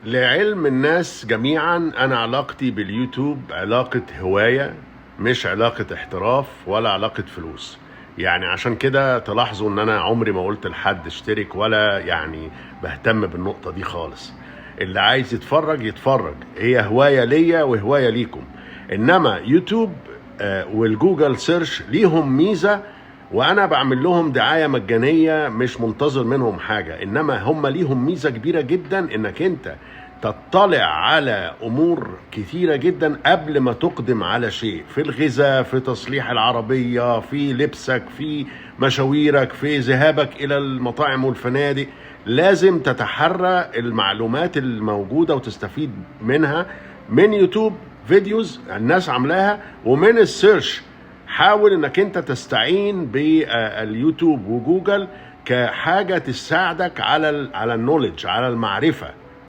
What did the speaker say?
لعلم الناس جميعا، انا علاقتي باليوتيوب علاقة هواية، مش علاقة احتراف ولا علاقة فلوس. يعني عشان كده تلاحظوا ان انا عمري ما قلت لحد اشترك ولا يعني بهتم بالنقطة دي خالص. اللي عايز يتفرج يتفرج، هي هواية ليا وهواية ليكم. انما يوتيوب وال Google search ليهم ميزة، وانا بعمل لهم دعاية مجانية مش منتظر منهم حاجة، انما هم ليهم ميزة كبيرة جدا انك انت تطلع على امور كثيرة جدا قبل ما تقدم على شيء، في الغذاء، في تصليح العربية، في لبسك، في مشاويرك، في ذهابك الى المطاعم والفنادق. لازم تتحرى المعلومات الموجودة وتستفيد منها من YouTube videos الناس عاملاها ومن ال search. حاول انك انت تستعين باليوتيوب وجوجل كحاجة تساعدك على ال knowledge، على المعرفه.